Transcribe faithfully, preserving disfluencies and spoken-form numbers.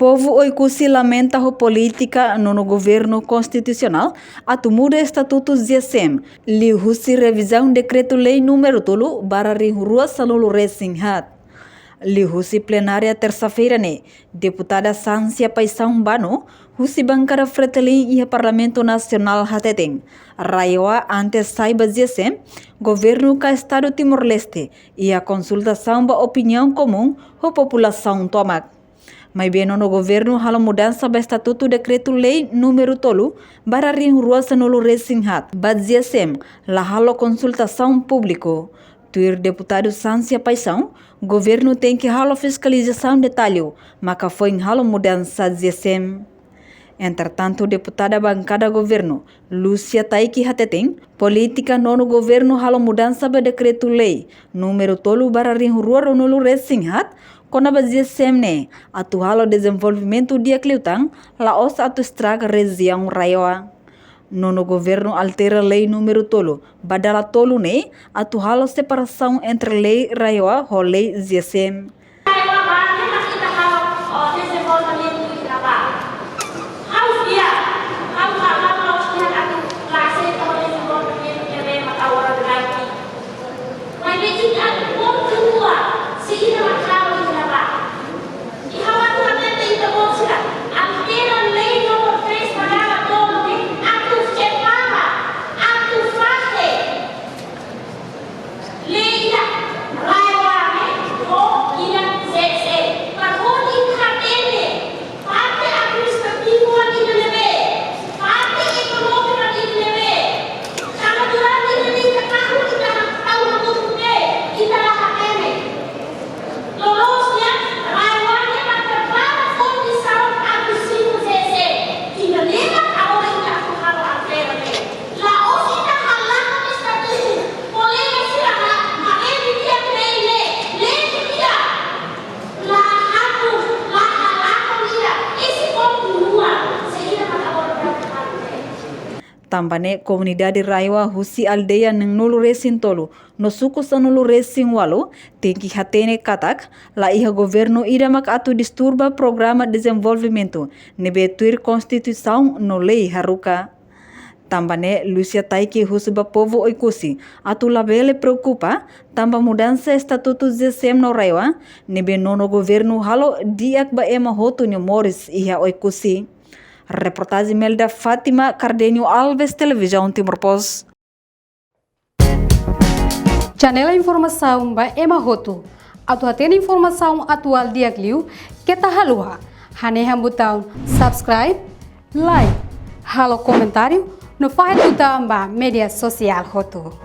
Povu Oekusi lamenta ho polítika nono governu konstitusionál atu muda estatutu GSM, liuhusi revizaun dekretu-lei númeru tolu barra rihun rua sanulu resin haat. Liuhusi plenária tersa-feira ne'e, deputada Sancia Paixão Bano, husi bankada Fretilin iha Parlamentu Nasionál hateten, RAEOA antes sai ba GSM, governu ka Estadu Timor-Leste iha konsultasaun ba opiniaun komún ho populasaun tomak. Maibé nono governu halo mudansa ba estatutu dekretu-lei númeru tolu barra rihun rua sanulu resin haat ba GSM, la halo konsultasaun públiku. Tuir deputadu Sancia Paixão, governu tenke halo fiskalizasaun detallu, maka foin halo mudansa GSM. Entretantu, deputada bankada governu, Lúcia Taiki hateten, polítika nono governu halo mudansa ba dekretu-lei númeru tolu barra rihun rua ruanulu resin haat, kona-ba GSM ne'e, atu halo dezenvolvimentu di'ak liután, la'ós atu estraga rejiaun RAEOA. Nono governu altera lei númeru tolu ba dala tolu ne'e, atu halo separasaun entre lei RAEOA ho lei GSM. Maibé ita atu kontinua, se ita mak halo ita ba. I ha'u atu hatete ita-boot sira, atu tera lei nomor três ba dala tolu ne'e, atu separa, atu fahe. Lei ida, RAEOA ne'e, ho ida GSM. Para hodi ita hatene, parte administrativu mak ida ne'ebé, parte ekonómiku mak ida ne'ebé. Tanba durante ida-ne'e ita kahur, ita tau hamutuk de'it, ita la hatene. Loloos nian, RAEOA ne'e mak prepara kondisaun atu simu GSM. Ida-ne'e mak agora ita atu halo altera ne'e. La'ós ita halakon estatutu, kolega sira, haree didi'ak lei ne'e, lei didi'ak. La hapus, la halakon ida, ese kontinua, se ida mak agora ita atu halo ne'e. Tanba ne'e komunidade RAEOA husi aldeia neenulu resin tolu no suku sanulu resin ualu tenke hatene katak, la iha governu ida mak atu disturba programa dezenvolvimentu ne'ebé tuir konstituisaun no lei haruka. Tanba ne'e Lúcia Taiki husu ba povu Oekusi atu labele preokupa, tanba mudansa estatutu GSM no RAEOA ne'ebé nono governu halo di'ak ba ema hotu nia moris iha Oekusi. Reportajen Melda Fátima, Cardenio Alves, Televizaun Timor Post. Janela informasaun ba ema hotu. Atu hatene informasaun atuál di'ak liu, keta haluha hanehan butaun subscribe, like, halo komentáriu, no fahe tutan ba média sosiál hotu.